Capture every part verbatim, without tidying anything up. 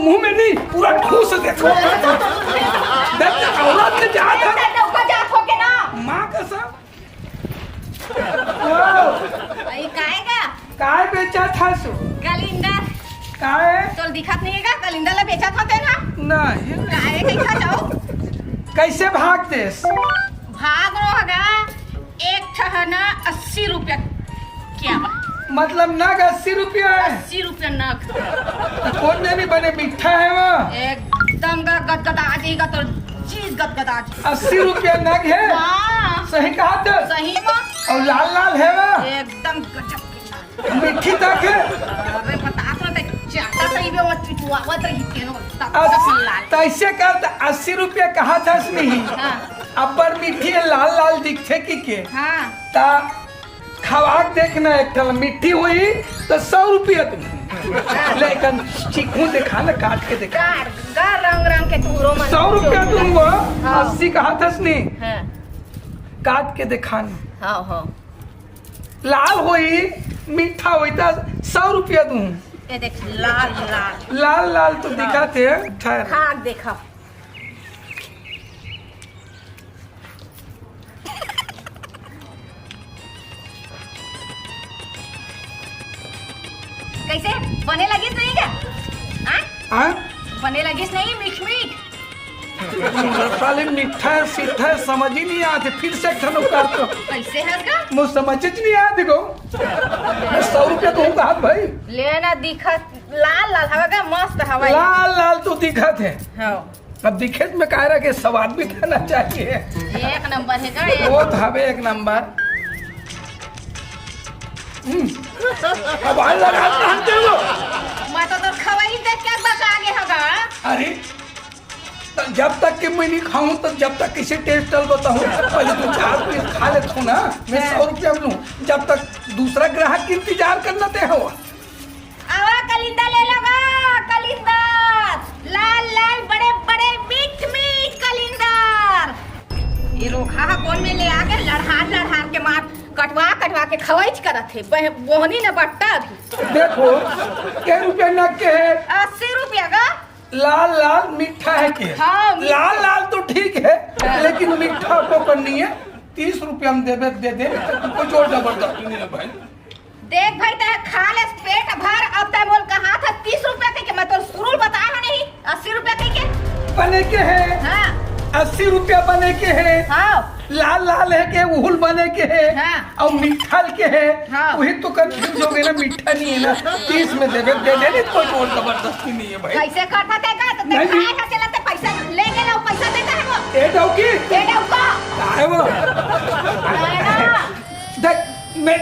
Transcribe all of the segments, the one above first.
मुंह में नहीं, पूरा ठूस देख। दर्द औरत के जात है। दर्द ऊपर जात हो के ना। माँ कसम। भाई, काय का? काय बेचत हस? कलिंदर। काय? तोल दिखत नहीं है का? कलिंदर ला बेचत होते ना? नहीं। काय कैसा जाओ? कैसे भाग देस? भाग रो हगा। एक ठहना अस्सी रुपया। क्या बा? मतलब नग अस्सी रुपया है? अस्सी रुपया नग। तो कौन जानी बने मीठा है वो? एकदम ग-, गदगदा जाएगा तो, चीज गदगदा जाएगा। अस्सी रुपया नग है? हाँ। सही कहा तो? सही में। और लाल लाल है वो? एकदम गजब के लाल। मीठी तक है? अरे बता तो, ते चाटा सही में वो चिटुआवत रही तेरो, तब अस-, से लाल। तो ऐसे कर, तो अस्सी रुपया कहा था नहीं? हाँ। अब्बड़ मीठी है, लाल लाल दिखथे कि के? हाँ। ता खवा के देखना, एक ठन मीठी हुई तो सौ रुपया दूँ। लेकिन चीखू दिखा ना, काट के दिखा। काट, गा रंग रंग के टुकड़ों में सौ रुपया दूँ वो, हाँ। अस्सी कहा था नहीं? हाँ। काट के दिखाना। हाँ, हाँ। लाल होई, मीठा होई, त सौ रुपया दूँ। ये देख, लाल, लाल। लाल, लाल तो हाँ। दिखा थे, ठहर। खा के देखा। कैसे? बने लगिस नहीं क्या? हाँ? हाँ? बने लगिस नहीं, मीठ मीठ? साले मीठा है, सीधा है, समझ ही नहीं आते। फिर से एक ठन उतार तो। कैसे है का? मुझे समझ ही नहीं आते को। मैं सौ रुपया दूंगा हाथ भाई। लेना दिखत लाल लाल हवा का मस्त हवा है। लाल लाल तो दिखत है। हाँ। अब दिखे में कह रहा कि स्वाद भी देना चाहिए। एक नंबर है का? एक। वो तो हवे एक नंबर। हम्म। अब आने लगा, कहाँ के वो? मैं तो तोर खवाई देख के बता आगे हगा। अरे, तो जब तक कि मैं नहीं खाऊं, तो जब तक किसी टेस्ट चल बताऊं, पहले दो चार पीस खा लेता हूं ना, मैं हाँ। सौ रुपया में लूं, जब तक दूसरा ग्राहक की इंतजार करना ते हो। आवा कलिंदर ले लो गा, कलिंदर, लाल लाल बड़े बड़े मीठ मीठ कलिंदर। ये रोखा हा कौन में ले आगे लड़हार लड़हार के मार कटवा कटवा के खवाइच करत हे, बह-, बोहनी न बट्टा अभी। देखो, के रुपया नग के है? अस्सी रुपया का। लाल लाल मीठा है के? हाँ, मीठा। लाल लाल तो ठीक है, हाँ। लेकिन मीठा को कर नहीं है। तीस रुपया हम देबे, दे दे, कोई जोर जबरदस्ती नहीं है भाई। देख भाई, तै खा ले पेट भर, अब तै मोल कहा था तीस रुपया कह के, मैं तो शुरू बताया नहीं, अस्सी रुपया कह के। बने के है? हाँ। अस्सी रुपया बने के है? हाँ। लाल लाल है के, उहुल बने के है? हाँ। और मीठा के है? हाँ। वही तो कंफ्यूज हो गए ना, मीठा नहीं है ना, तीस में देबे, दे दे, नहीं कोई जोर जबरदस्ती नहीं है भाई। कैसे करता तै का? तो तै नहीं, खाए नहीं। का चला, तै पैसा लेके ना, पैसा देता है वो। ए डौकी। ए डौका। का है वो? है ना? देख, मैं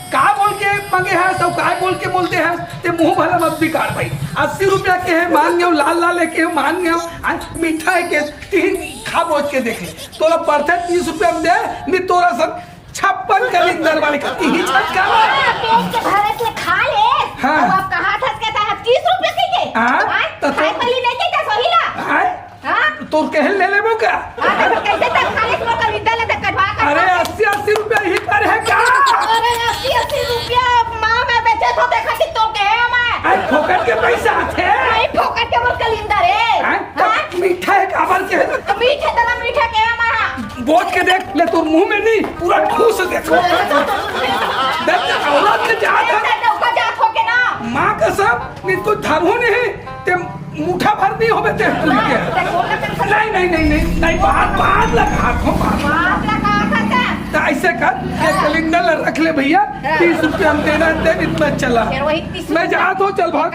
का बोल के मांगे है, सब का बोल के बोलते हैं, ते मुंह भला मत बिगाड़ भाई। अस्सी रुपया के है, मान गयो, लाल लाल है के है, मान गयो, आज मीठा है के, तीन खा बोझ के देखे। तोला पड़ते तीस रुपया में दे, नहीं तोरा सब छप्पन कलिंदर वाले का, तीही छटका। हाँ, पेट के भरे से खा ले। हाँ। अब आप कहा था, कहता है तीस रुपया के के? हाँ, हाँ? तो खाए तू पली नहीं के, क्या सोही ला? हाँ? हाँ? तोर कहल ले लेबो का? हाँ, तो कैसे तक खाले तोर कविता ले तक कटवा कर अरे, खा ले। अस्सी अस्सी रुपया ही कर है का? अरे, अस्सी अस्सी रुपया माँ मैं बेचे तो देखा कि तो कहे मैं। अरे, फोकट के पैसा आथे। नहीं, फोकट के बोल कलिंदर है। हाँ? तो हाँ? मीठा है, काबर के है? मीठे तना मीठा कहे मैं। बोझ के देख ले, तोर मुंह में नहीं, पूरा ठूस देख। दर्द औरत के जात है। दर्द ऊपर जात हो के ना। माँ कसम, नहीं तो धरहूँ नहीं, ते मुठा भर नहीं होबे ते लेके। नहीं, नहीं, नहीं, नहीं, नहीं, बात, बात लगा, हाथों बात। बात लगा था। तो ऐसे कर, ये हाँ। कलिंदर ला रख ले भैया, हाँ। तीस रुपया हम देना, दे इतना चला। फिर वही तीस मैं रुपया। जात हूँ, चल भाग।